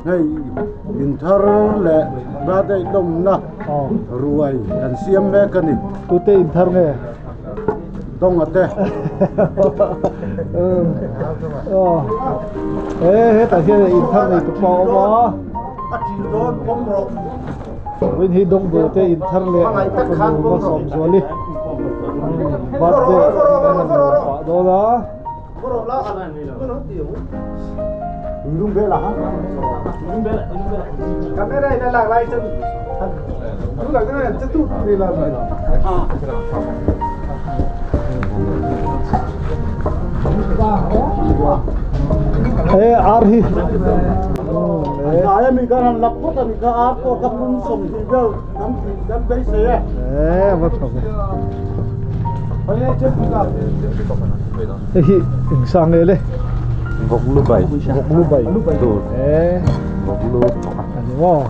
Hei inthar leh birthday lawmna ruai kan siam mek a ni. Tute inthar nge? Donga te. E hetah hian inthar nei tupa a awm a. A ṭil dawn pawm rawh. Vawiin hi Dawngbaw te inthar leh fanu Malsawmzuali birthday a dawn a. He ar hi Hnai ami kan han lak phawt a ni kha ar pawh ka pum 20 vel kan tih kan beisei e. E va tha ve. Hei hi eng sang nge le? Vawk lu bai. Vawk lu bai. Tur. E. Vawk lu. A ni maw?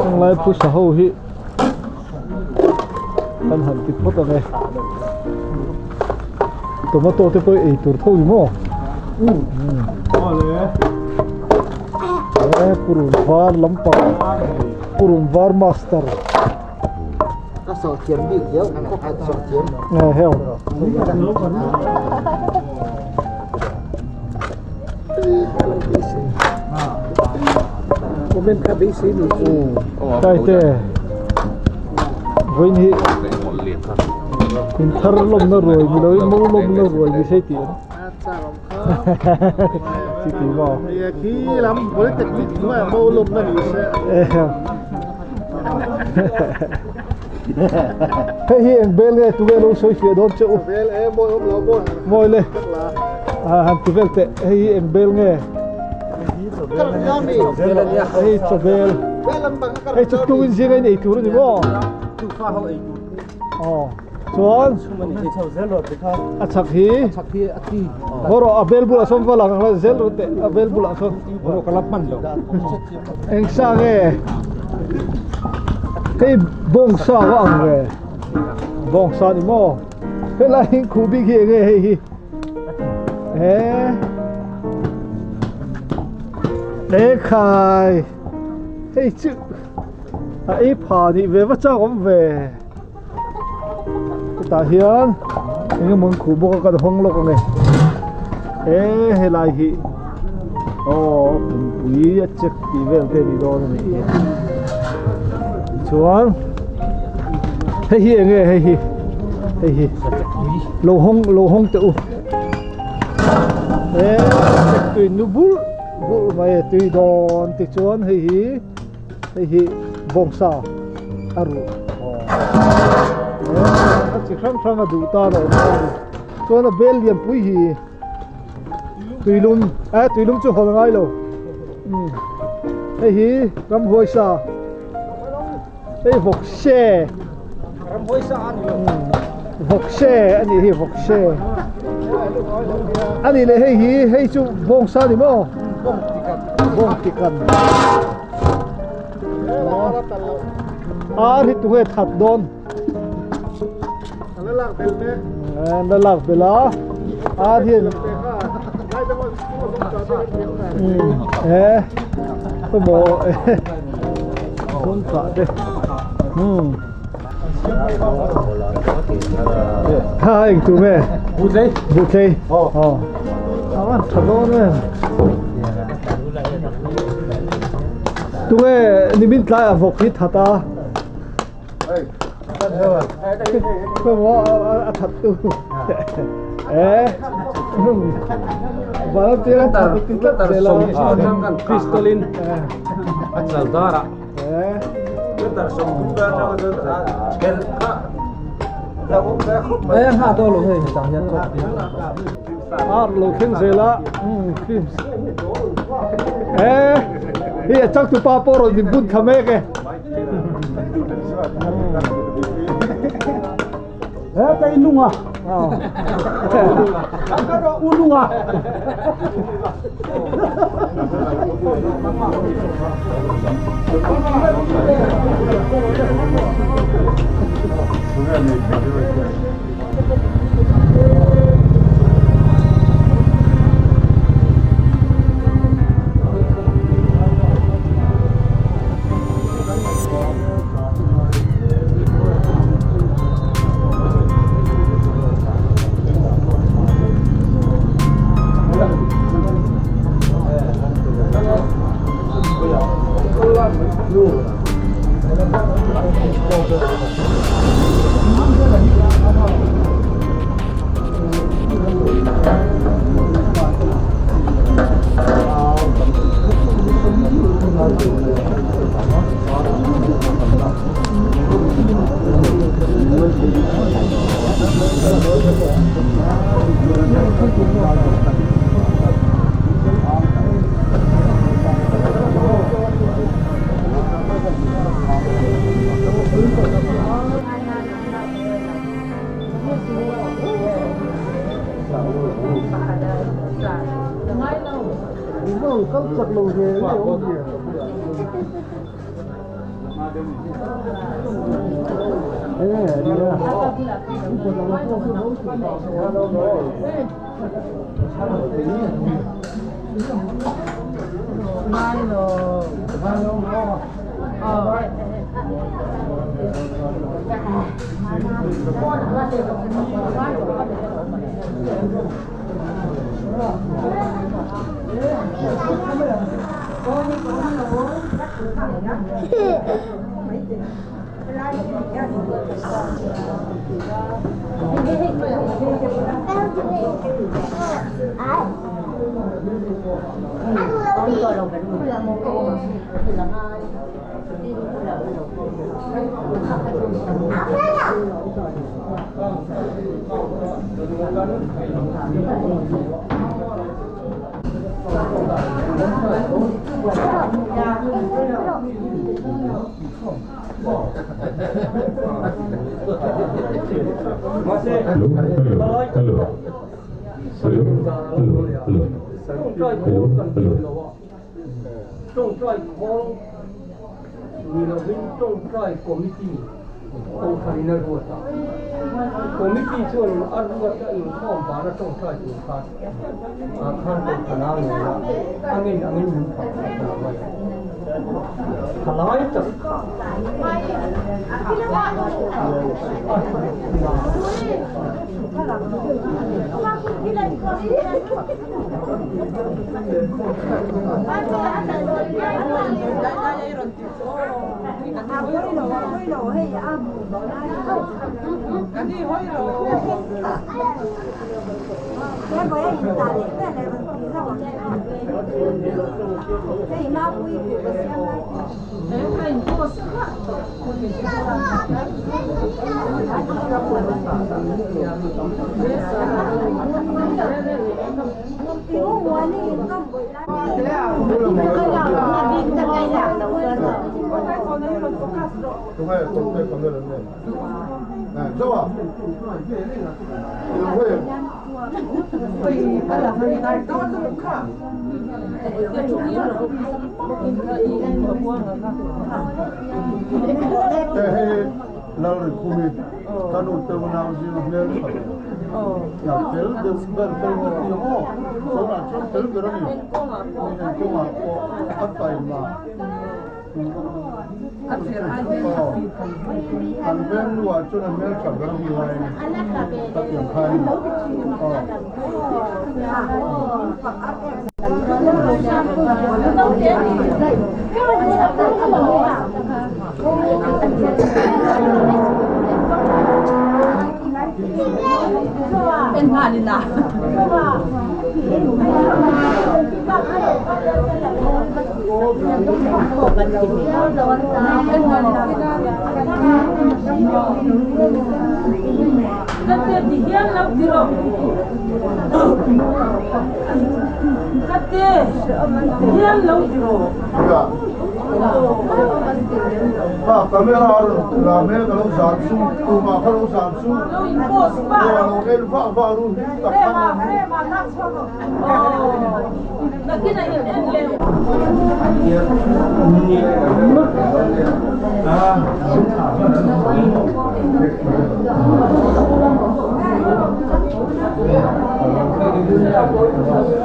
Chunglai phusa ho hi kan han ti phawt ang e. Tomato te pawh ei tur tho ni maw? E purun var lampang purun var master. Ka sawh thiam bik deuh ka sawh thiam. E heo. Comment ka beisei ni chu. Taite vawiin hi inthar lawmna ruai ni loin mo lawmna ruai ni sei tih an chi ti maw Khi lam polytechnic hnuaiah mo lawmna ni se. Hei hi eng bel nge tunge lo sawi fiah dawn che u. Bel e mawi awm lo mawi. Mawi le. Han ti vel teh hei hi eng bel nge. Hei chaw bel. Hei chu tungin zinga in ei tur a ni maw. Aw chuan a chhak hi haw rawh a bel bulah sawn va lang ang zel rawh teh a bel bulah sawn. Eng sa nge? Hei bawng sa va ang ve. Bawng sa ni maw? Helai hi khuh bik hi enge hei hi? E Ekhai hei chu a ei pha nih ve va chak awm ve. Hetah hian eng emaw an khuh bawk a kan hawng lawk ang e. E helai hi aw pumpui a check tih vel te a ni dawn a nih hi. Chuan hei hi eng nge hei hi hei hi lo hawng lo hawng teh u. E check tui nu bulh bulh mai a tui dawn tichuan hei hi. Hei hi bawngsa a ruh a chi hrang hrang a duh ta lo mai a ni chuan a bel lian pui hi tuilum eh tuilum chu hawn a ngai lo hei hi ramhuai sa hei vawk se vawk se a nih hi vawk se a nih leh hei hi hei chu bawngsa a ni maw bawng tikan. Ar hi tunge that dawn? La lak bel mek. La lak bel a. Ar hian eh khaw eh dawn kah te. Kha eng tu nge? Butlei. Butlei. Aw. Awan tha dawn em. Tunge nimin tlai a vawk hi that a. A that tu. Eh. Vanam tiang a that ti tlat zel a. Pistolin a chal dar a. Eh. Eh ha to lo hei tang hian Ar lo thleng zel a. Films. Eh. Hi a chak tu pa pawh rawn min bun thla mek e. He kai nunga. U nunga. Tawngtai khawl ni lovin tawngtai committee kohhranin a ruat a. Committee chuan a ruat a inkhawm vana tawngtai tur khan ah khan kohhran a ngei a, a ngen angin min fak thei ta lo mai a. Thalai tak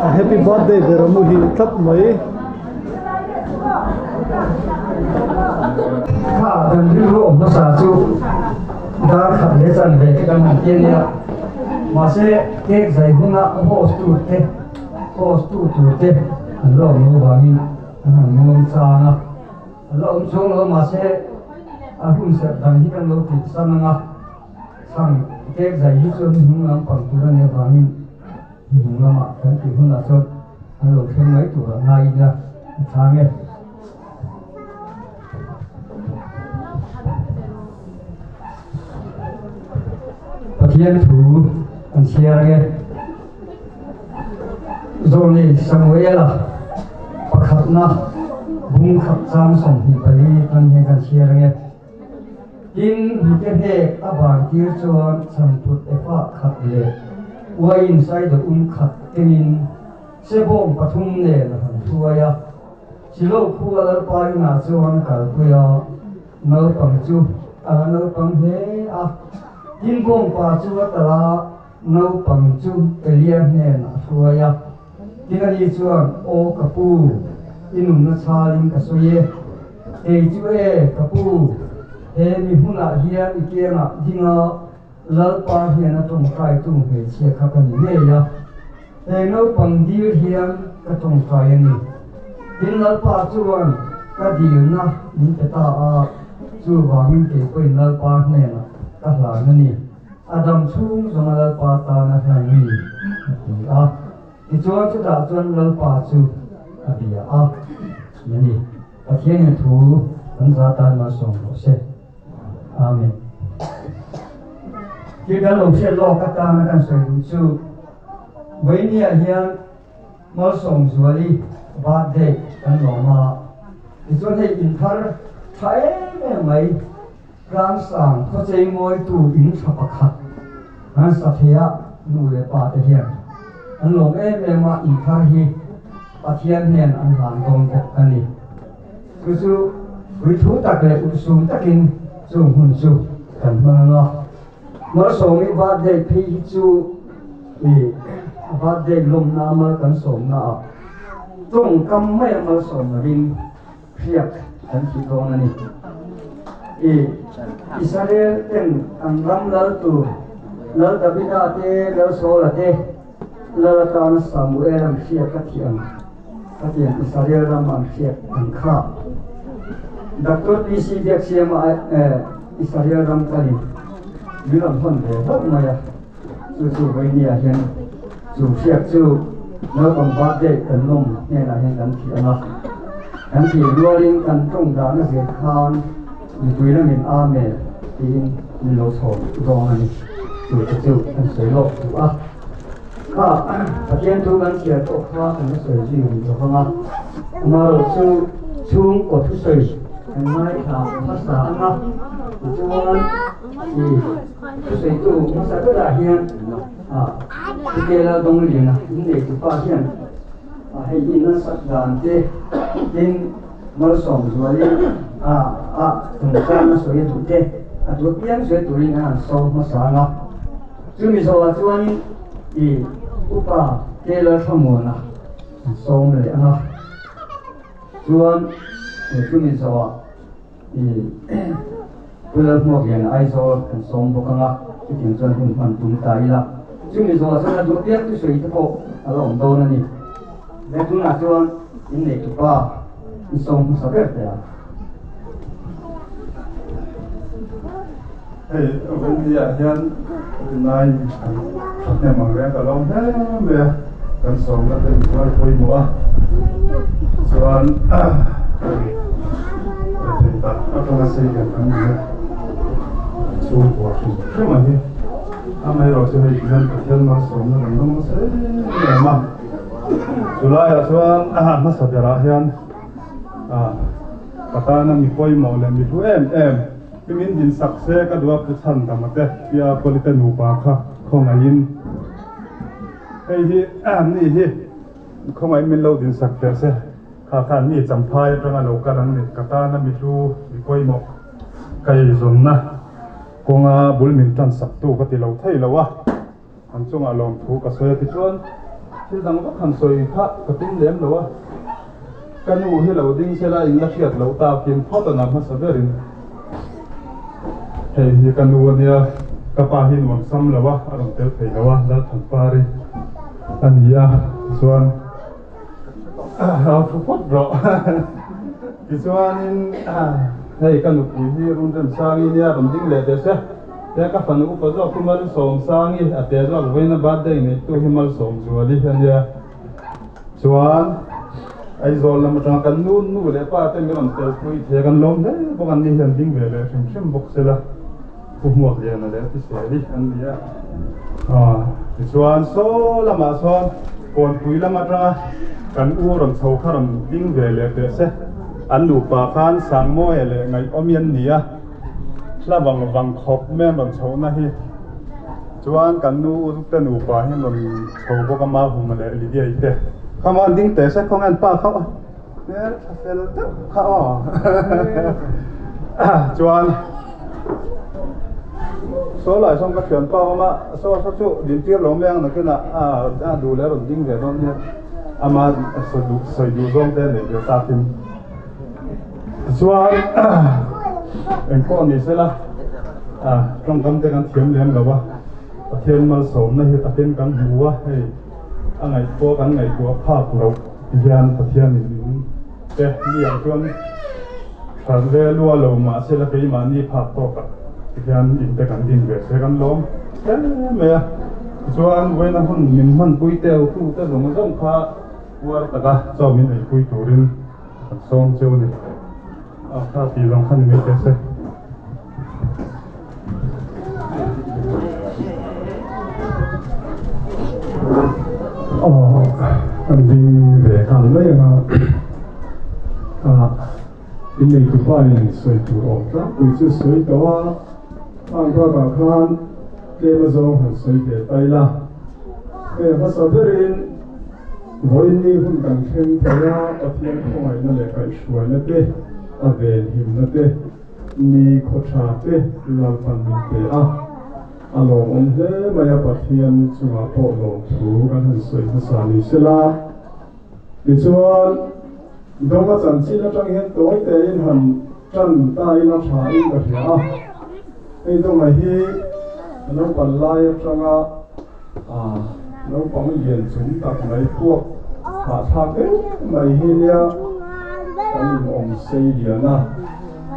A happy birthday ber a muhil tlat mai. Kha kan rilru awm hmasa chu dar khat leh chan ve te kan han ti a nia. Mahse cake zai huna host tu te host tu tur te an lo awm lo vangin an han ngawi chang a. A la awm chuang lo mahse a hun serh dang hi kan lo tih san ang a, chhang cake zai hi chuan hnung lam pang tur a nih avangin hnung lamah kan tih hunah chuan an lo thleng mai tur a ngai ila a chhang e. Pathian thu an chhiar ang e. Zawlnei Samuela pakhatna bung khat chang 24 tang hian kan chhiar ang e. Tin, hnute hnek a ban tir chuan chhangphut efa khat leh uaiin saidaw um khat kengin sebawm pathum nen a han hruai a. Silo khua Lalpa inah chuan a kalpui a, naupang chu a la naupang hle a. Tin, bawngpa chu a talh a. Naupang chu Elia hnenah a hruai a, tin ani chuan, Aw ka pu, i nunna chhalin ka sawi e. Kei chu e, ka pu, he mi hmunah hian i kiangah dinga Lalpa hnena tawngtaitu hmeichhia kha ka ni ngei a, he naupang dil hian ka tawngtai a ni. Tin Lalpa chuan ka dilna min pe ta a, chuvangin kei pawhin Lalpa hnenah ka hlan a ni. A dam chhung zawnga Lalpa tana hlan mi a ti a. Tichuan chutah chuan Lalpa chu a bia a ti a ni. Pathianin thu kan za tan malsawm rawh se. Amen. Thil kan lo hriat lawk atana kan sawi duh chu Vawinia hian Malsawm Zuali birthday kan lawm a. Tichuan hei inthar tha em em mai. Tlangsang khawchei ngawitu in tha pakhat an sa thei a, nu leh pa te hian an lawm em em a, inthar hi Pathian hnen an hlan dawn bawk a ni. Chu chu puithu tak leh urhsun takin chung hun chu kan hmang ang a. Malsawmi birthday phei hi chu i a birthday lawmna a mal kan sawmna ah tawngkam mai a malsawm lovin hriak kan thih dawn a ni. I Israel ten an ram lal tur Lal Davida te, Lal Saula te, Lal atan Samuel an hriak a thih ang a ti ang Israel ram an hriak ang kha. Doctor PC Biaksiama Israel ram kalin min rawn hawn ve hlauh mai a, chu chu Vainia hian chu hriak chu naupang birthday kan lawm hnenah hian kan thih ang a, kan thih rualin kan tawng dahna zir khan mipui lamin Amen tiin min lo chhawm zawng a ni. Chu te chu kan sawi lawk duh a. Kha Pathian thu kan chhiar pawh kha kan la sawi zui rih lo vang a, amaherawhchu chhungkaw thusawi kan ngaithla hmasa ang a, tichuan i thusawitu hmasa berah hian Pu Laldongliana inneitu pa hian hei in a sak dan te tin malsawm zualin a chungchang a sawi a duh te a duh apiang sawi turin a han sawm hmasa ang a. Chumi zawhah chuanin i upa Taylor Thlamuana an sawm leh ang a, chuan chumi zawhah i Pu Lalhmuakliana Aizawl kan sawm bawk ang a, chutiang chuan hun hman tum ta ila. Chumi zawhah chuan a duh piak chu sawi te pawh a la awm dawn a ni. He tunah chuan inneitupa in sawm hmasa ber teh ang. Hei Wendy-ah hian rinai an thahnem ang reng ka lawm hle mai a, kan sawmna te min ruai pawimawh a, chuan rethei tak atanga sei lian kan ni a, chhungkua hrim hrim a hi. Amaherawhchu hei ti hian Pathian malsawmna kan dawng nasa em em a, chulaiah chuan a hmasa berah hian ka tana mi pawimawh leh mi hlu em em, I min din sak se ka duh a pu chhan dam a te tia Polite nupa kha khawngaihin hei hi ni hi khawngaihin min lo din sak teh se kha khan mi champhai atanga lo kal ang ni ka tana mi hlu mi pawimawh ka eizawnna kawnga bul min tan sak tu ka ti lo thei lo a an chungah lawmthu ka sawi a tichuan thil dang vak han sawi kha ka tum lem lo a ka nu hi lo ding sela in la hriat loh takin phawt a na hmasa berin hei hi ka nu ania ka pa hi nuam sam lo a a rawn tel thei lo a Lalthanpari a ni a tichuan a thu phawt rawh. Tichuanin hei ka nupui hi Runremsangi nia rawn ding leh ve se, he ka fanu upa zawk hi Malsawmsangi a te zawk vawiina birthday neitu hi Malsawmzuali a nia. Chuan Aizawl lam atanga kan nu nu leh pa te min rawn telpui thei a, kan lawm hle bawk an ni hian ding ve leh hrim hrim bawk sela Pu Hmuakliana leh Pi Seli an ni a. Tichuan saw lamah sawn Kawnpui lam atanga kan u rawn chho kha rawn ding ve leh teh se, an nupa khan Sangmawia leh Ngaihawmi an ni a, hla vang vang khawp mai an rawn chhohna hi. Chuan kan nu u te nupa hi an rawn chho bawk a, Mahuma leh Lydia-i te. Khama an ding teh se, khawnge an pa kha aw, hmel tha fel deuh kha aw. Chuan Saw lai sawn ka thianpa awm a, saw saw chu dintir lo mai ang nakinah a duh leh a rawn ding ve dawn nia, ama sawi duh zawng te a neih ve takin. Tichuan engpawh ni sela tawngkam te kan thiam lem lo a, Pathian malsawmna hi takin kan hmu a, hei a ngaihtuah kan ngaihtuah phak loh ti hian Pathianin min pe mi ang chuan that ve lua lo mah sela keimahni phak tawkah ti hian in te kan din ve se kan lawm hle mai a. Tichuan vawiina hun min hmanpui teu tu te zawng zawng kha uar taka chaw min eipui turin Kan sawm cheu ni. A kha tih zawng kha ni mai teh se. Aw, kan ding ve nghal mai ang a. Ah, inneitu pa in sawi tur awm tlangpui chu sawi tawh a, khang bakah khan tlem azawng han sawi ve ta ila. Hei hmasa berin Vawiinni hun kan thleng thei a, Pathian khawngaihna leh kaihhruaina te, a venhimna te, ni khawtha te Lalpan min pe a. A lawmawm hle mai a, Pathian chungah pawh lawmthu kan han sawi hmasa ni sela. Tichuan, Dawnga chanchin atang hian tawi tein han tan ta ila tha in ka hria a. Hei Dawnga hi a naupang lai atanga Naupang lian chung tak mai puak hahthlak deuh mai hi nia kan inawm sei lian a,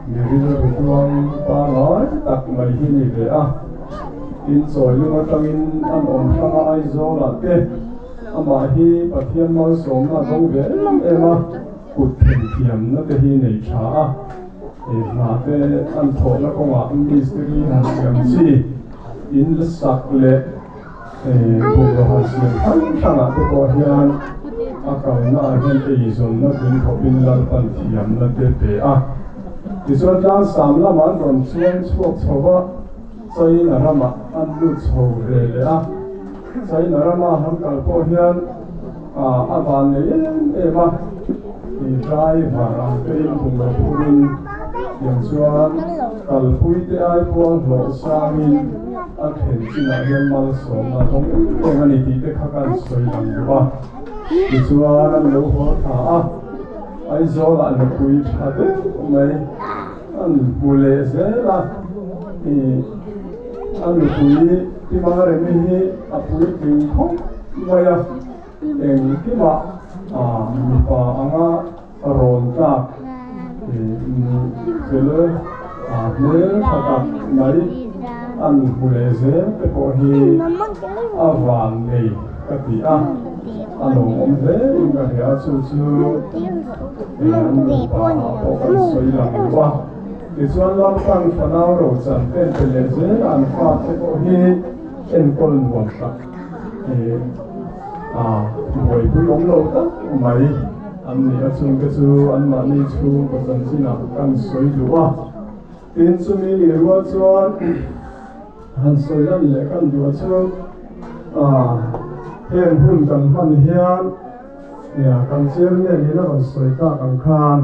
mi rilru tluang pangai tak mai hi ni ve a. Tin Chawilung atangin an awm hrang a Aizawlah te amah hi Pathian malsawmna a dawng ve em em a, kut themthiamna te hi nei tha a, hna te an thawhna kawngah mistiri han siam chi. In sak leh bungraw han siam hrang hrangah te pawh hian a kalna ah hian eizawnna tling khawpin Lalpan thiamna te pe a. Tichuan tlangsam lamah an rawn chuang chhuak chho va, China ramah an lut chho ve leh a. China rama han kal pawh hian a van nei em em a, driver ang tein bungraw phurin tiang chuan kalpui te ai pawh hlawh sangin a thlen chinah hian malsawmna a dawng em em a ni tih te kha kan sawi lang duh a. Tichuan an lo haw thla a, Aizawlah nupui tha deuh mai an hmu leh zel a, ih a nupui Timaremi hi a puitling khawp mai a, engkimah mipa anga rawn tlak fel hmel tha tak mai an hmu leh zel te pawh hi a van nei ka ti a, a lawmawm hle in ka hria chu chu an nupa ah pawh kan sawi lang duh a. Tichuan Lalpan fanau rochan ten pe leh zel an fate pawh hi enkawl nuam tak a buaipui awm lo tak mai an ni a, chungte chu anmahni chhungkaw chanchinah kan sawi duh a. Tin, chumi nih rual chuan han sawi lan leh kan duh a chu heng hun kan hman hian kan chairman in a rawn sawi tak ang khan,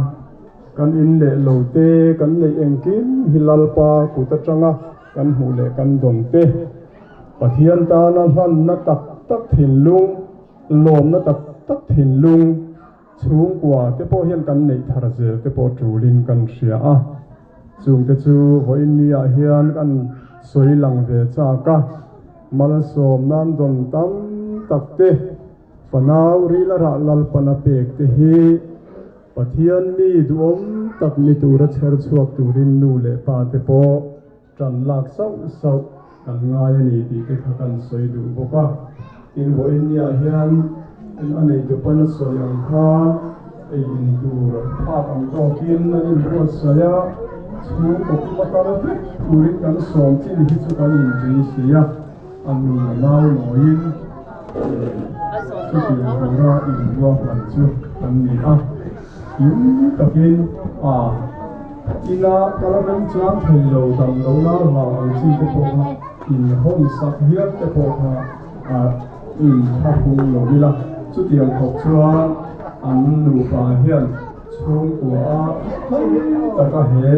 Kan in leh lo te, kan neih engkim hi Lalpa kut atanga kan hmuh leh kan dawn te, Pathian tana hlanna tak tak thinlung, lawmna tak tak thinlung, chhungkua te pawh hian kan neih thar zel te pawh tulin kan hria a. Chungte chu vawiin ni ah hian kan sawi lang ve chak a, malsawm nan dawn tam tak te, fanau rila rah Lalpana pek te hi. Pathian mi duhawm tak ni tura chher chhuak turin nu leh pa te pawh ṭan lak sauh sauh kan ngai a ni tih te kha kan sawi duh bawk a. Tin, vawiin niah hian a neitu pawn a sawi ang khan ei in tur phak ang tawkin an inbuatsaih a, chhungkaw kima kal vek turin kan sawm chin hi chu kan inbei si a, a nu nau nawiin chutiang tura inruahman chu an ni a. Kim takin a ina kal remchang thei lo dam lo la vang ang chi te pawh kha inhawn sak hial te pawh kha a inthlahung lo ila. Chutiang khawp chuan an nupa hian chhungkua a tlai taka he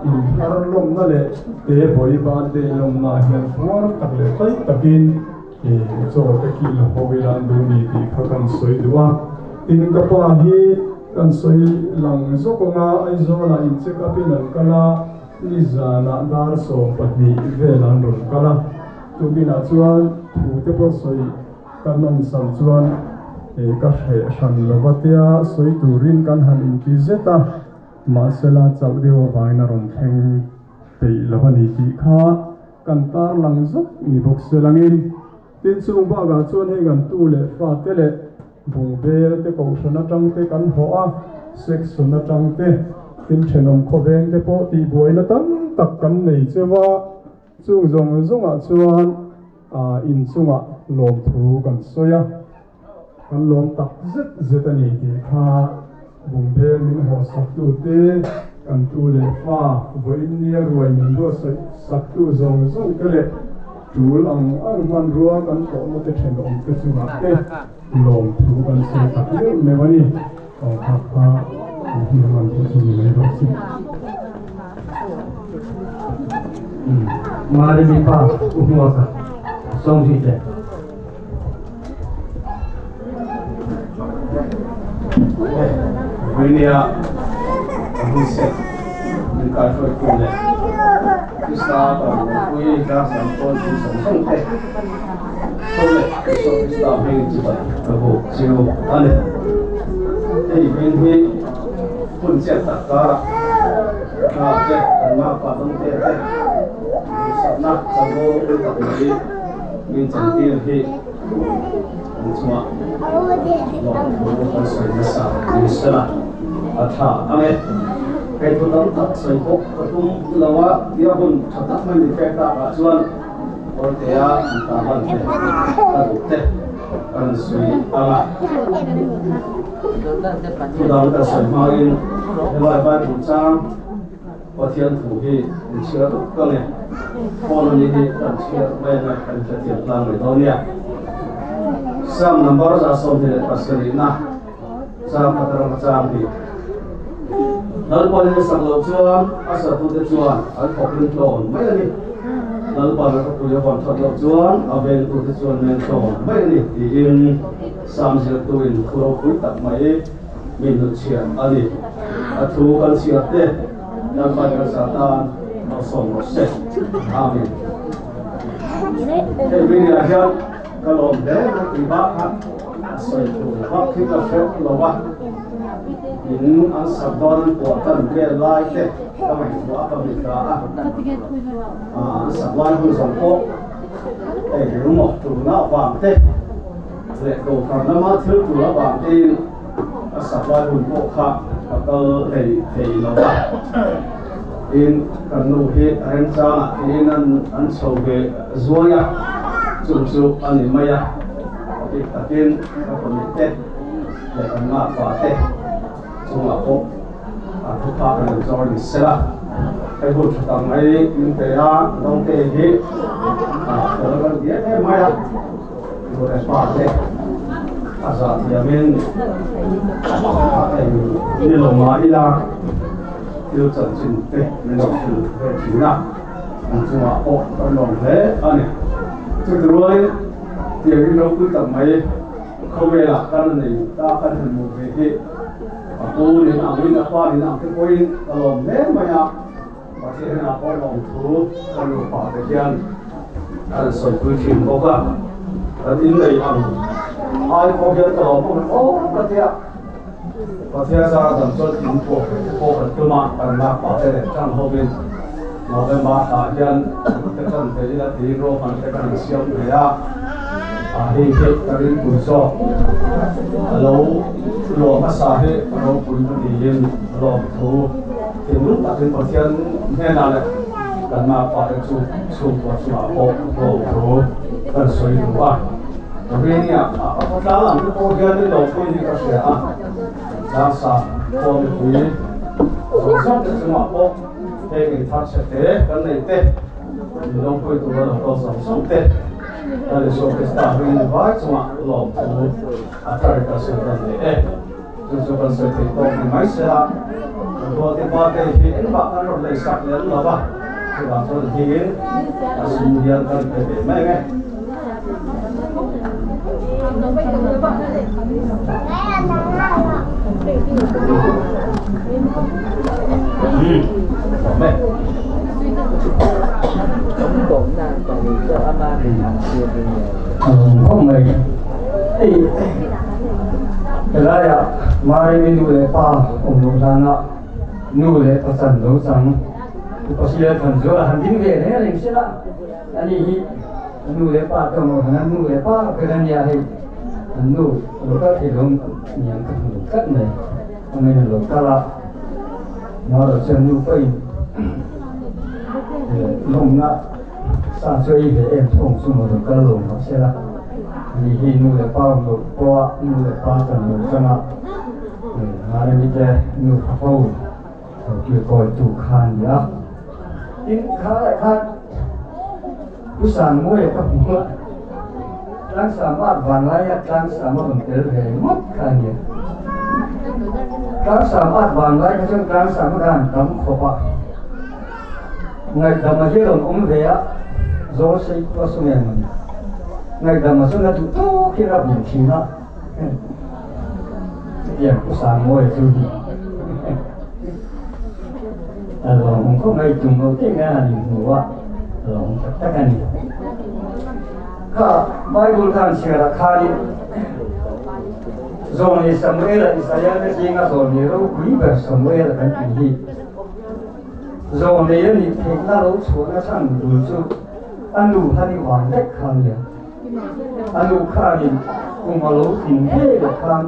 inthar lawmna leh te bawi birthday lawmna hian puar tak leh tlai takin Chaw te kil ho ila an duh ni tih kha kan sawi duh a. Tin, ka pa hi kan sawi lang zawk awm a, Aizawlah in check up in an kal a, nizanah dar 12 vel an rawn kal a. Tukinah chuan thu te pawh sawi ka nawm sam chuan ka hreh hran lo va tia sawi turin kan han inti zet a, mahsela chauh deuh avangin a rawn thleng peih lo a ni tih kha Kan tarlang zuk ni bawk se langin tin chung bakah chuan hei kan tu leh fa te leh bungbel te kohhran atang te kan hawh a, section atang te tin thenawm khawveng te pawh tihbuaina tam tak kan nei cheu a, chung zawng zawngah chuan inchungah lawmthu kan sawi a. Kan lawm tak zet zet a ni tih kha bungbel min haw saktu te, kan tu leh fa vawiin nia ruai min ruatsaih saktu zawng zawng te leh tul ang ang hmanrua kan tawhna te thenawm te chungah te lawmthu kan sawi tak meuh meuh a ni. Aw kha kha an hun a man pawh chu ni mai rawh se. Mari mipa u hmuaka sawng zui teh. Vawinia hun set min kaihruaitu leh Krista Parmawpui Tlangsam pawn thu zawng zawng te tho leh Isua Krista hmingin chibai ka buk chiu a ni. Hei hming hi hun chiat tak karah hna te kan makpa dawngte te duhsakna chanvo ropui tak mai min chantir hi an chungah lawmthu kan sawi nasa ni sela a tha ang e. Hei thu tam tak sawi pawh ka tum lo a, tia hun tha tak mai min pek tak ah chuan Kawltea an ta hman te ka duh te ka rawn sawi ang a. Thu dang ka sawi hmangin helai Bible chang Pathian thu hi in chhiar ruk ka nge. Phone ani hi kan chhiar mai ange kan hrethiam tlang mai dawn nia. Psalm number 27 na chang khat atanga chang hi. Lalpan in a sak loh chuan a satute chuan an thawk ring tlawn mai a ni. Lalpan a khawpui a vawn that loh chuan a vengtute chuan men tlawn mai a ni tiin Psalm zirtu in thu ropui tak mai min hnutchhiah a ni. A thu kan chhiar te Lalpan kan sa tan malsawm rawh se. Amen. Hei media hian ka lawm hle mai tih bak kha a sawi tur vak hi ka hre lo va. In an sak dawn an puah tan vel lai te ka ngaihtuah a ka mit ta a. An sak lai hun zawng pawh hei rilmawh tulna vang te leh kohhran lama thil tul avang tein a sak lai hun pawh kha ka kal hlei thei lo a. Tin, kan nu hi remchangah tiin an chho ve zuai a, chung chu a ni mai a. A bik takin ka fawmih te leh kan ngakpa te chungah pawh a thuphak an rawn chawr ni sela. Hei hun tha tak mai min pe a, Dawngte hi a fel kan ti em em mai a. Nu leh pa te a zah thiamin a eng ni lo mah ila thil chanchin te min lo hrilh ve thin a, an chungah pawh kan lawm hle a ni. Chuti rualin tiang in ropui tak mai khawvelah kan nei ta kan han hmuh ve hi a pu nin angin a pa nin ang te pawhin ka lawm hle mai a. Pathian ah pawh lawmthu kan nupa te hian an sawipui thin bawk a, kan innei ang ai pawh hian ka lawm bawk aw ka tia. Pathian zara dam chuan in pawh te pawh kan tum a, kan lak pah te leh tan hovin November thlah hian te tan ve ila tiin ruahman te kan insiam ve a, a hei hi ka ringpui zawk a lo luah hmasa hi ropui ka tiin lawmthu thinlung takin Pathian hnenah leh kan makpa te chu chhungkua chungah pawh lawmthu kan sawi duh a. Ringia a khawtlang ang te pawh hian in lo pui hi ka hria a, Tlangsam khua mipui zawng zawng te chungah pawh heng inthar chhe te kan nei te, min lo pui tura lo kal zawng zawng te, Lal Isua Krista ring vai chungah lawmthu a thar ka sawi dawn leh e. Chu chu kan sawi thei tawk ni mai se la, Ruati pa te hi engmah kan rawn lei sak lem lo va, chuvang chuan hmingin a sum hian kan pe ve mai ang e. Khawp mai. Hei helaiah Maremi nu leh pa awm loh hlana nu leh pa chan lo chang Upa Sial Thanzuala han ding ve reng reng se la, ani hi nu leh pa te awm loh hlana nu leh pa ber a nia hei an nu a lo kal thei lo niang ka hmu tlat mai. Amahin a lo kal a, Maro chuan nu pawhin lawmna sa chu ei ve em thawng chu maw lo kal lo mahse la, ani hi nu leh pa awm loh pawha nu leh pa chan lo changa Maremi te nu fa ho lo kilkawi tu kha a ni a. Tin, kha leh khan Pu Sangmuaia ka hmu a, Tlangsam at vanlaia Tlangsam a rawn tel ve ngawt kha a nia. Tlangsam at vanlai kha chuan Tlangsam a khan tam khawp a, ngaihdam a hi a rawn awm ve a, zawl sei khua saw nge mawni. Ngaihdam a chuan a duh tawk hian a bum thin a, chutiang Pu Sangmuaia chu hi a lawmawm khawp mai, tum lo te nge han inhmu a, a lawmawm tak tak a ni. Kha Bible khan chhiarah khanin Zawlnei Samuela Israel te zinga zawlnei ropui ber Samuela kan tih hi zawlnei a nih theihna lo chhuahna chhan bul chu a nu han i vang vek kha nia. A nu khanin kum a lo tlin ve leh khan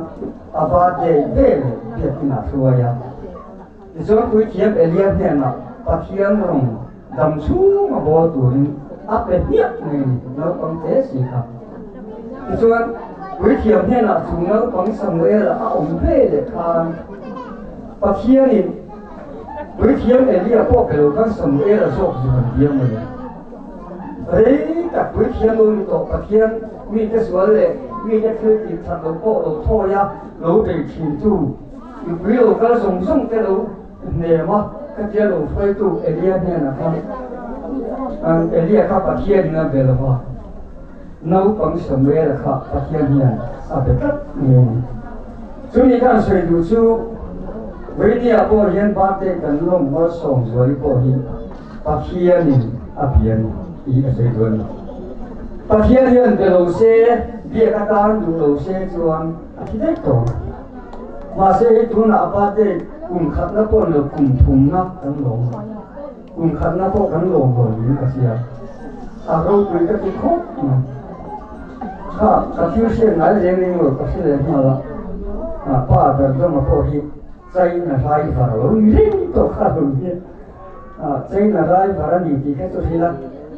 a birthday ve leh biakin a hruai a. Tichuan Puithiam Elia hnenah Pathian rawng dam chhung a bawl turin a pe hmiah mai a ni, naupang te si kha. Tichuan Puithiam hnenah chu naupang Samuela a awm ve leh khan Pathianin Puithiam Elia pawh pe lo khan Samuela zawk zu han biang mai a. Rei tak Puithiam lo ni tawh Pathian mite sual leh mite thil tih that lo pawh lo thawi a, lo bei thintu Mipui lo kal zawng zawng te lo hnem a, khatia lo hruaitu Elia hnenah khan an Elia kha Pathianin a be lo va, naupang Samuela kha Pathian hian a be tlat mai a ni. Chumi khan sawi duh chu Vainia pawh hian birthday kan lawm malsawm zuali pawh hi Pathianin a bia a ni tih a sawi duh a ni. Pathian hian be lo se, biak atan duh lo se chuan a thi daih tawh ang. Mahse hei tunah a birthday kum khatna pawh ni lo kum thumna kan lawm a, kum khatna pawh kan lawm lo niin ka hria. A ropui ka ti khawp mai. Kha ka thil hriat ngai reng reng lo ka hre leh nghal a, a pa Dardama pawh hi China driver a lo ni reng tawh kha lo nia. China driver a ni tih kha chu hrilh a,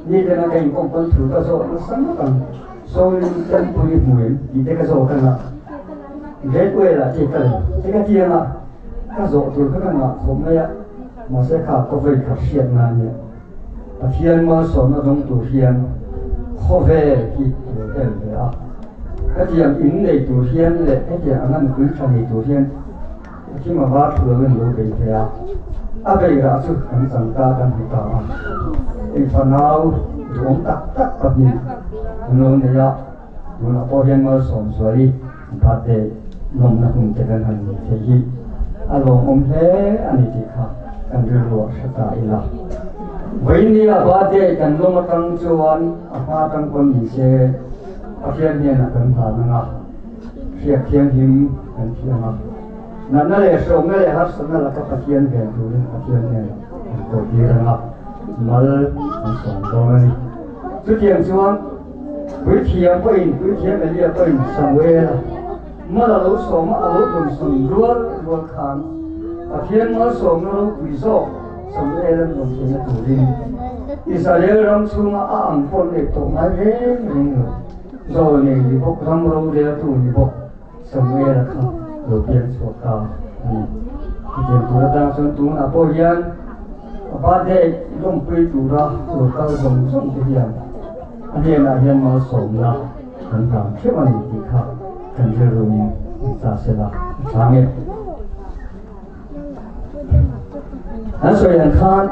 nitena ka inkawm pawn thu ka zawh nasa ngawt ang. Shaolin Temple i hmu em tih te ka zawh ka ngah. Great Wall ah te ka lei te ka ti anga ka zawh tur kha ka ngah khawp mai a, mahse kha ka vawi khat hriat na ania. Pathian malsawmna dawng tur hian khawvel hi a lo tel ve a, hetiang in nei tur hian leh hetiang anga nupui tha nei tur hian Thim a var thu lo in lo bei ve a, a bei rah chu kan chang ta kan hmu ta a, hei fanau duhawm tak tak pahnih an lo nei a, tunah pawh hian Malsawmzuali birthday lawmna hun te kan han nei thei hi a lawmawm hle a ni tih kha kan rilru ah hre ta ila. Vawinia birthday kan lawm atang chuan a hma atang pawn ni se Pathian hnenah kan hlan ang a. Hriak thianghlim kan thiam a. Natna leh hreawmna leh harsatna laka Pathian ven turin Pathian nen an kawhtir ang a, mal an sawm dawn a ni. Chutiang chuan Puithiam pawhin, Puithiam Elia pawhin Samuela mal a lo sawm a, a lo dawnsawn rual rual khan Pathian malsawmna ropui zawk Samuela'n rawn theihna turin Israel ram chhunga a ang pawh neih tawh ngai reng reng lo, zawl nei ni bawk, ram roreltu ni bawk Samuela kha lo piang chhuak ta a ni. Chutiang tur atang chuan tunah pawh hian a birthday lawmpui tura lo kal zawng zawng te hian a hnenah hian malsawmna kan hlan theuh a ni tih kha kan rilruin an ta sela a tha nge. An sawi ang khan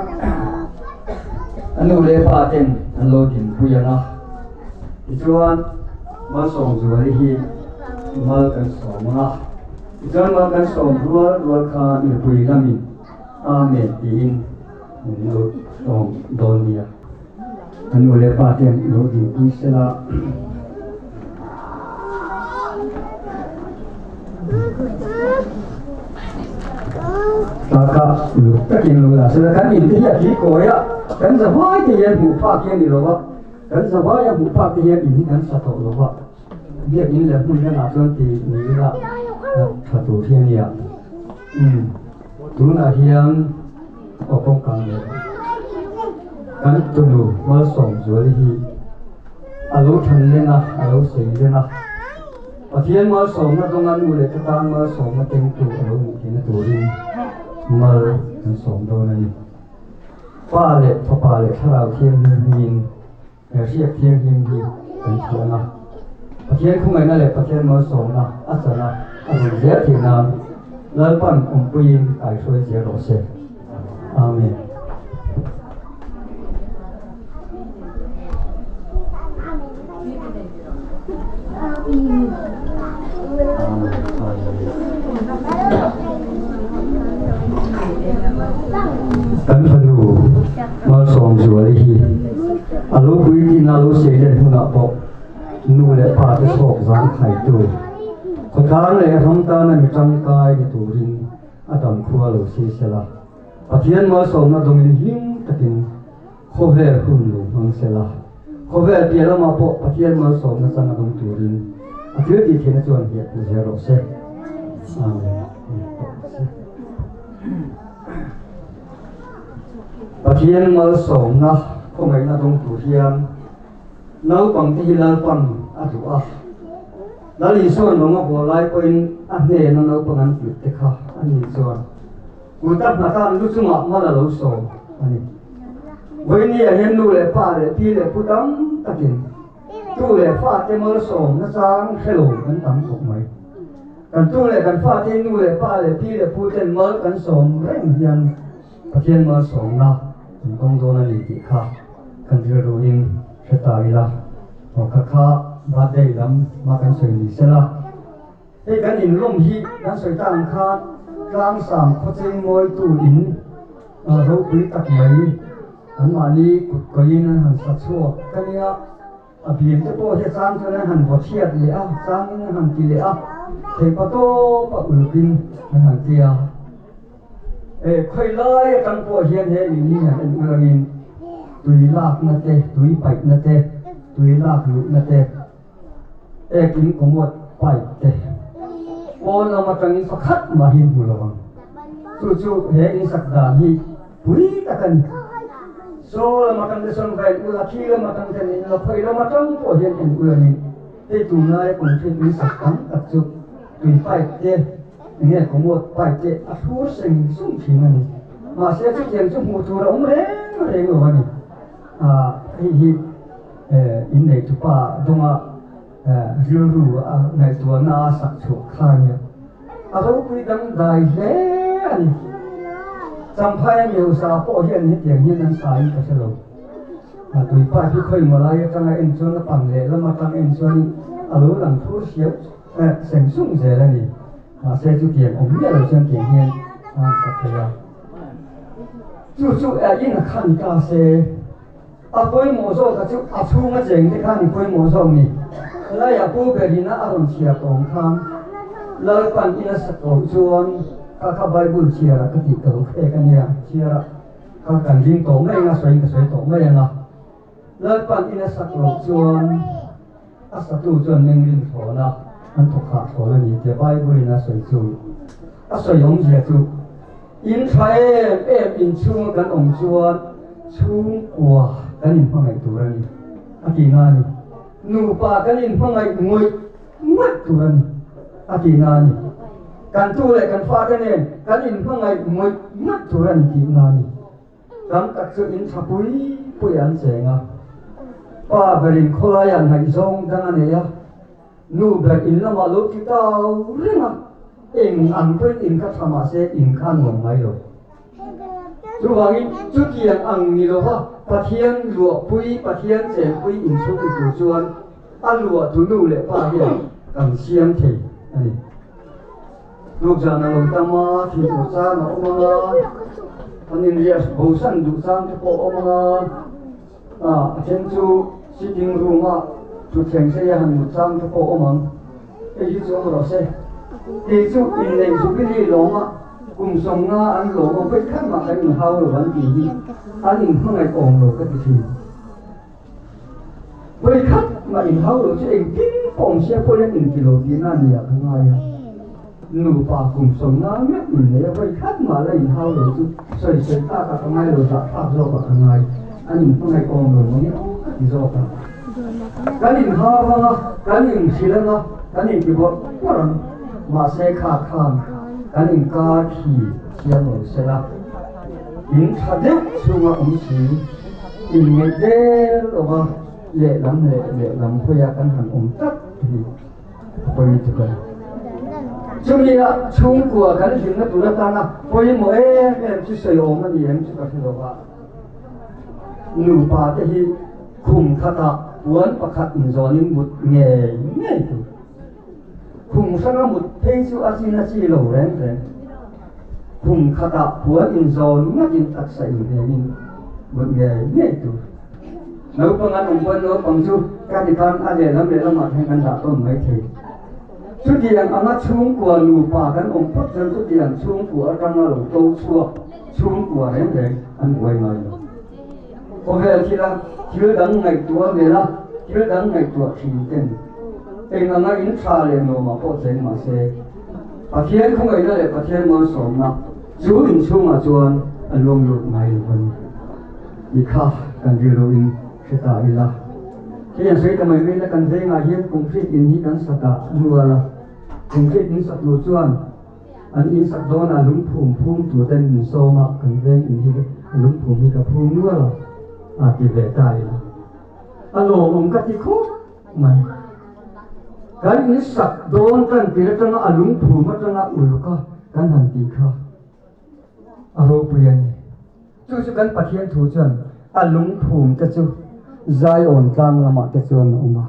a nu leh pa ten an lo dinpui ang a, tichuan Malsawmzuali hi mal kan sawm ang a, tichuan mal kan sawm rual rual kha mipui lamin Amen tiin min lo sawm dawn nia. A nu leh pa ten lo dinpui sela. Taka uluk takin lo la sela kan in te hi a tui kawi a, kan zavai te hian hmuh phak hi a ni lo va, kan zavai a hmuh phak te hian in hi kan sa tawh lo va, biakin leh hmun dangah chuan ti ni ila tha tur hi a nia. Umm tunah hian aw kawngkang leh kan tunu Malsawmzuali hi a lo than len a, a lo sei len a, Pathian malsawmna dawnga nu leh ka tan malsawmna kengtu a lo nih theihna turin mal kan sawm dawn a ni. Pa leh Fapa leh Thlarau Thianghlim hmingin he hriak thianghlim hi kan thiam a. Pathian khawngaihna leh Pathian malsawmna a chan a, a rawn zel theih nan Lalpan awmpuiin kaihruai zel rawh se. Amen. Kan fanu Malsawmzuali hi a lo puitlin a lo seilen hunah pawh nu leh pa te chhawk zang khaitu khawtlang leh ram tana mi tangkai ni turin a dam khua lo si sela. Pathian malsawmna dawngin hlim takin Khawvel hun lo hmang sela, khawvel piah lamah pawh Pathian malsawmna chang a dawng turin a thil tih theihna chuan hiah hmu zel rawh se. Amen. Pathian malsawmna khawngaihna dawng tur hian naupangte hi Lalpan a duh a. Lal Isua'n lawng a haw lai pawhin a hnena naupang an tirhte kha a ni chuan Kuta hnata lu chungah mal a lo sawm a ni. Vawinia hian nu leh pa leh pi leh pu tam takin tu leh fate malsawm nachang hre lo kan tam khawp mai. Kan tu leh kan fate nu leh pa leh pi leh pu ten mal kan sawm reng hian Pathian malsawmna kan dawng dawn a ni tih kha kan rilruin hre ta ila. Aw kha kha birthday lam hma kan sawi ni sela. Hei kan inlawm hi kan sawi ta ang khan tlangsam khawcheng mawitu in ropui tak mai anmahni kut kawiin an han sa chhuak ka nia, a bim te pawh hi a chang chuan an han vaw chhiat leh a, changin an han ti leh a, theipa tawpa ulukin an han ti a. E khawi lai atang pawh hian he in hi han en ulangin tui lakna te, tui paihna te, tui lak luhna te, Ekin commode pipe te pawn lam atangin pakhat mah hi hmu lo ang. Chu chu he insak dan hi pui tak a ni. Saw lam atang te sawn va en ula, khi lam atang ten en ula, khawi lam atang pawh hian en ula ni. Hei tunlaia concrete insak tam tak chu tui pipe te enge commode pipe te a thlur seng sung thin a ni. Mahse chutiang chu hmuh tur a awm reng reng lo a ni. Hei hi Innei tupa dawnga rilru a ngaihtuahna a sak chhuah kha a nia. A ropui dangdai hle a ni. Champhaia Miosa pawh hian hetiang hian an sa in ka hre lo. Tuipa hi khawi maw lai atanga en chuan a pang lehlam atang en chuanin a lo lang thur siau seng sung zel a ni. Mahse chutiang awm miah lo chuan tiang hian a han sak thei a. Chu chu in a khan ta se. A pawimawh zawk a chu a chhung a cheng te khan i pawimawh zawk ni. Helaiah Pu Berina a rawn chhiar tawng khan. Lalpan in a sak loh chuan kha kha Bible chhiar ah ka tih ka lo khek a nia, chhiar ah kha kan ring tawh mai anga sawiin ka sawi tawh mai anga. Lalpan in a sak loh chuan a satu chuan mengrin thlawn a, an thawk hah thlawn a ni tia Bible in a sawi chu a sawi awmzia chu in tha em em inchhunga kan awm chuan chhungkua kan inhmangaih tur a ni a tihna a ni. Nupa kan inhmangaih ngawih ngawih tur a ni a tihna a ni. Kan tu leh kan fate nen kan inhmangaih ngawih ngawih tur a ni tihna a ni. Tam tak chu in tha pui pui an cheng a, pa berin khawlaiah ngaihzawng dang a nei a, nu ber in lamah lo ti tau reng a, eng ang pawhin in kha tha mah se in kha nuam ngai lo. Chuvangin chutiang ang ni lova Pathian luahpui, Pathian chenpui inchhung ni tur chuan a luahtu nu leh pa hian kan siam thei a ni. Tlukzan a lo tam a, thil tur chang a awm ang a, an inriah bosan duh chang te pawh a awm ang a, a then chu sitting room ah thutthleng sei a han mut chang te pawh a awm ang. Hei hi chu awm rawh se. Kei chu inneih Jubilee lawma kum 50 an lawm a, vawi khat mah kan inhau lo an tih hi an inhmangaih awm lo ka ti thin. Vawi khat mah inhau lo chu engtin pawh awm sia pawhin an inti lo tihna a ni ah ka ngai a. Nupa kum 50 meuh innei a vawi khat mah la inhau lo chu sawi sawi tlakah ka ngai lo, zahthlak zawkah ka ngai. An inhmangaih awm lo mange aw ka ti zawk a. Kan inhau ang a, kan inhrilh ang a, kan inti bawrh bawrh ang. Mahse kha khan kan inkar khi siam lo sela, in tha deuh chhunga awm si. Inngeih der lova lehlam leh lehlam hawia kan han awm tlat hi a pawi tuk a ni. Chumi a chhungkua kan hlimna tur atana pawimawh em em chu sawi awm a ni em chu ka hre lova. Nupa te hi khum khatah puan pakhat inzawnin mut ngei ngei tur. Khum hranga mut phei chu a chin a chi lo reng reng. Khum khatah puan inzawn ngatin taksa inhnemin mut ngei ngei tur. Naupang an awm pawn naupang chu ka ti khan a lehlam lehlamah hian kan dah tawn mai thei. Chutiang anga chhungkua nupa kan awm phawt chuan chutiang chhungkua atanga lo to chhuak chhungkua reng reng an buai ngai lo. Khawvel thila thil dang ngaihtuah melh a, thil dang ngaihtuah thin ten eng anga in tha leh nuamah pawh cheng mah se, Pathian khawngaihna leh Pathian malsawmna chu inchhungah chuan a luang lut ngai lo a ni. I kha kan rilru in hre ta ila. Hei an sawi ta mai mai la, kan vengah hian concrete in hi kan sa ta nual a, concrete in sak tur chuan An in sak dawnah lungphum phum tur ten min sawm a, kan veng in hi lungphum hi ka phum nual a, a ti ve ta ila. A lawmawm ka ti khawp mai. Kan in sak dawn tan tir atanga a lungphum atanga uluk a kan han tih kha a ropui a ni. Chu chu kan Pathian thu chuan a lungphum te chu Zion tlang lamah te chuan a awm a.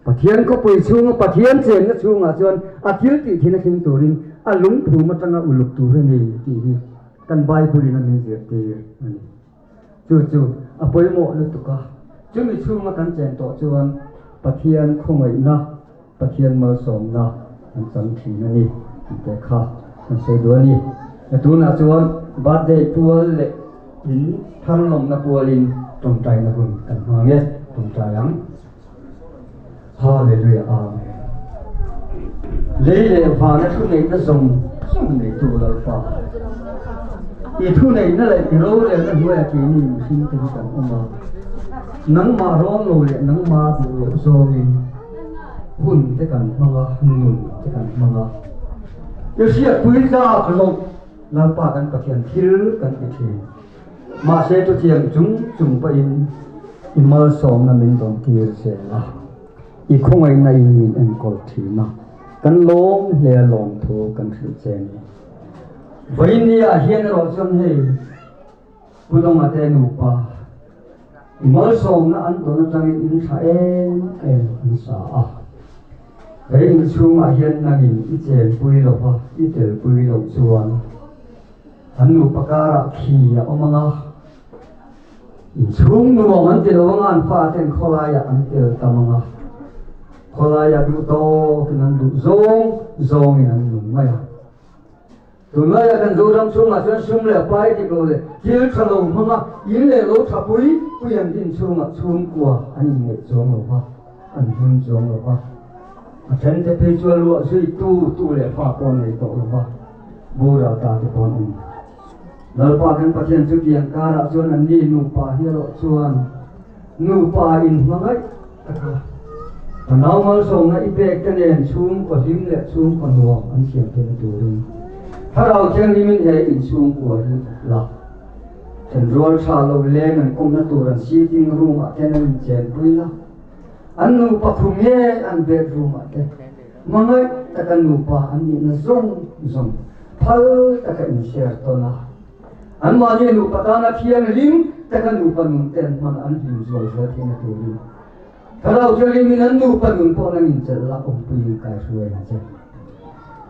Pathian khawpui chhunga Pathian chenna chhungah chuan a thil tih thin a thleng turin a lungphum atanga uluk tur a ni tih hi kan Bible-in a min zirtir a ni. Chu chu a pawimawh lutuk a, chumi chhunga kan chen tawh chuan Pathian khawngaihna, Pathian malsawmna kan chang thin a ni tih te kha kan sawi duh a ni. Tunah chuan birthday pual leh in tharlawmna pualin tawngtaina hun kan hmang e, tawngtai ang. Hallelujah Amen. Lei leh vana thu neihna zawng zawng neitu Lalpa. I thu neihna leh i rorelna hnuaia keini mihring te hi kan awm a. Nangmah rawn lo leh nangmah duh loh zawngin hun te kan hmang a, nun te kan hmang a. I hriatpui tlak loh Lalpa kan Pathian thil kan ti thin. Mahse chutiang chung chung pawhin i malsawmna min dawn tir zel a, i khawngaihna in min enkawl thin a, kan lawm hle a lawmthu kan hrilh che a ni. Vawinia hian erawh chuan hei Pu Dawngate nupa i malsawmna an dawn atangin in tha em em an sa a, he inchhungah hian nangin i chenpui lova i telpui loh chuan An nupa karah khi a awm ang a, inchhung nuam an ti lo ang a, an faten khawlaiah an tel tam ang a. Khawlaiah duh tawkin an duh zawng zawngin an nung mai a. Tunlaiah kan Zoram chhungah chuan sum leh pai dik lo leh thil tha lo hmanga in leh lo tha pui pui an din chhungah chhungkua an inngeih chuang lo va, an hlim chuang lo va. A thente phei chu a luah zui tu tu leh fa pawh nei tawh lo va, boral ta te pawh an awm. Lalpa kan Pathian chu tiang karah chuan anni nupa hi erawh chuan nupa inhmangaih taka ka nau malsawmna i pek te nen chhungkaw hlim leh chhungkaw nuam an siam theihna turin Thlarau Thianghlimin he inchhungkua hi la thenrual tha lo leng an kawmna tur an sitting room ah ten an inchenpui la, an nupa khum nge an bedroom ah te hmangaih taka nupa an nihna zawng zawng phal taka in share tawn a. Anmahni nupa tana thianghlim taka nupa nun ten hman an hlim zual zel theihna turin Thlarau Thianghlimin an nupa nun pawh nang inchelh la awmpuiin kai hruai ang che.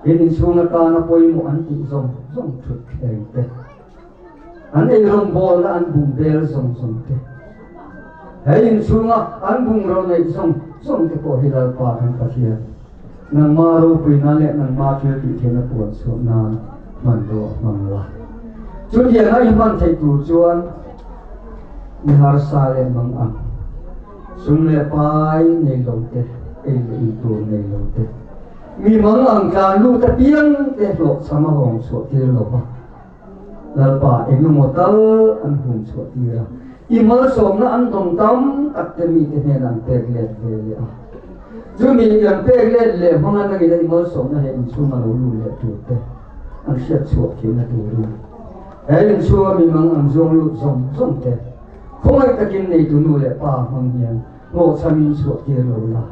In inchhung atana pawimawh an tih zawng zawng thut thleng te, an eirawngbawlna an bum bel zawng zawng te, he inchhunga an bungraw neih zawng zawng te pawh hi Lalpa kan Pathian Nangma ropuina leh nangma thil tih theihna puan chhuah nan hmanrua hmang la. Chutianga i hman theih tur chuan mi harsa leh mang ang, sum leh pai nei lo te, ei leh in tur nei lo te, mi mang ang tlan lut apiang te hlawhchham a hawng chhuah tir lo va, Lalpa engemaw tal an hum chhuah tir a, i malsawmna an dawn tam tak te mite hnenah an pek let ve leh a. Chumi i an pek let leh hmanga nangin i malsawmna he inchhunga lo lut leh tur te an hriat chhuah theihna turin he inchhunga mi mang an zuang lut zawng zawng te khawngaih takin neitu nu leh pa hmang hian hlawhchhamin chhuah tir lo la.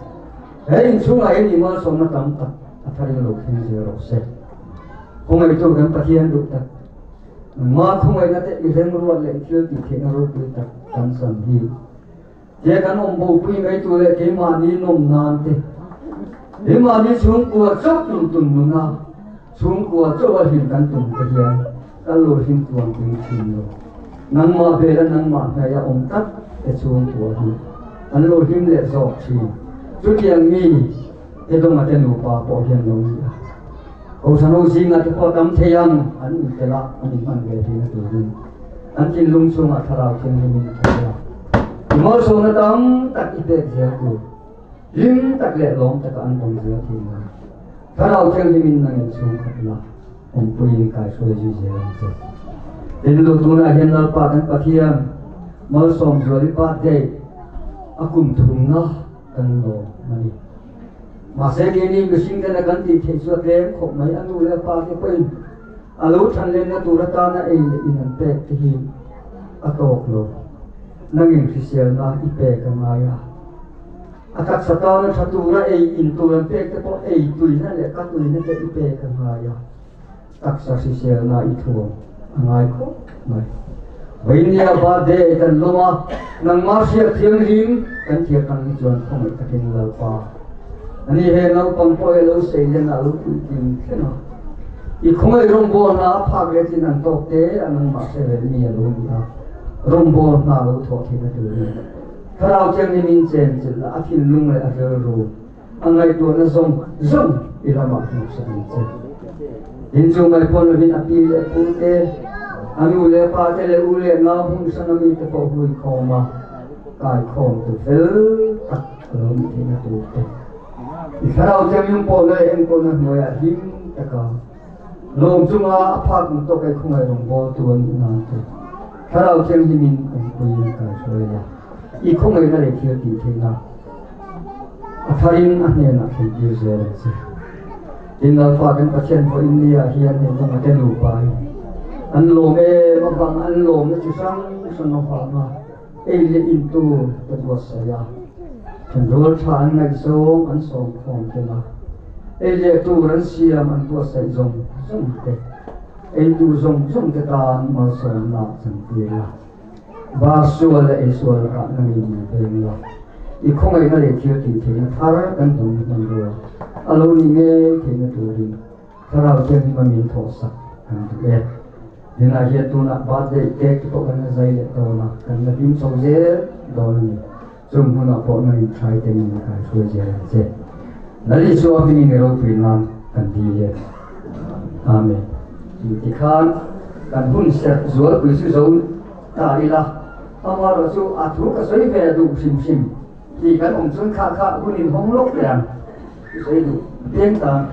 He inchhungah hian i malsawmna tam tak a tharin lo thleng zel rawh se. Khawngaihtu kan Pathian duh tak, nangmah khawngaihna te i remruat leh i thil tih theihna ropui tak kan chan hi. Tia kan awm bopui mai tu leh keimahni nawm nan te, keimahni chhungkua chauh tum tum nuna chhungkua chauh a hlim kan tum te hian kan lo hlim tuang tling thin lo. Nangmah vela nangmah hnaih a awm tlat te chhungkua hi an lo hlim leh zawk thin. Chutiang mi Edoma te nupa pawh hian lo ni a. Kohhran ho zinga te pawh tam thei ang an intel a, an inhman ve theihna turin an thinlung chungah thlarau thianghlimin a thawk a. I malsawmna tam tak i pek zel tur, hlim tak leh lawm taka an awm zel thei nan thlarau thianghlimin nang in chhungkhat la awmpuiin kaihruai zui zel ang che. Tin, lu tunah hian Lalpa kan Pathian malsawm zuali birthday a kum thumna kan lawm a ni. Mahse keini mihring tena kan tih theih chu a tlem khawp mai, a nu leh a pa te pawhin a lo than lenna tur atana ei leh in an pek te hi a tawk lo. Nangin hriselna i pek a ngai a, a taksa tana tha tura ei in tur an pek te pawh ei tuina leh ka tuina te i pek a ngai a. Taksa hriselna i thuam a ngai khawp mai. Vawinia birthday kan lawm a, nangmah hriat thianghlim kan thiat ang hi chuan khawngaih takin Lalpa ani he naupang pawh hi lo seilen a lo puitling thleng a. I khawngaih rawngbawlna a phak leh chin an tawk te a nangmah hre ve mi a lo ni a, rawngbâwl hna lo thawh theihna turin Thlarau Thianghlimin chenchilh la a thinlung leh a rilru A ngaihtuahna zawng zawng i lamah hmuhsak ang che. Tin chu mai pawh lovin a pi leh pu te, a nu leh pa te leh u leh nau hmun hrang a mite pawh hui khawm a, kai khawm tu fel tak a lo nih theihna tur te. I thlarau thianghlim pawh leh enkawlna hnuaiah hlim taka lawm chunga a phak ang tawk ei khawngaih rawngbawltu a nih nan te thlarau thianghlimin awmpuiin kai hruai la. I khawngaihna leh thil tih theihna a tharin a hnenah thlentir zel ang che. Tin, Lalpa kan Pathian pawh India hian hei dawng a te nupa hi an lawm em avang an lawmna chi hrang hrang avanga ei leh in tur te buatsaih a, thenrual tha an ngaihzawng an sawm khawm tel a, ei leh tur an siam an buatsaih zawng zawng te, ei tur zawng zawng te tan malsawmna chantir a. Ba sual leh ei sual lakah na ngei min veng la, i khawngaihna leh thil tih theihna thar kan dawng hman rua a lo nih ngei theihna turin Thlarau Thianghlim a min thawhsak kan duh e. Dinah hian tunah birthday cake te pawh kan la zai leh dawn a, kan la hlim chho zel dawn a ni. Chung hmunah pawh nangin thlai te min kai hruai zel ang che. Lal Isua hmingin i ropui nan kan dil e. Amen. Tikhan kan hun serh zualpui chu zo ta ila, amaherawh chu a thu ka sawi ve duh hrim hrim tih kan awm chuan kha kha hun in hawng lawk leh ang chu sawi duh piang tan.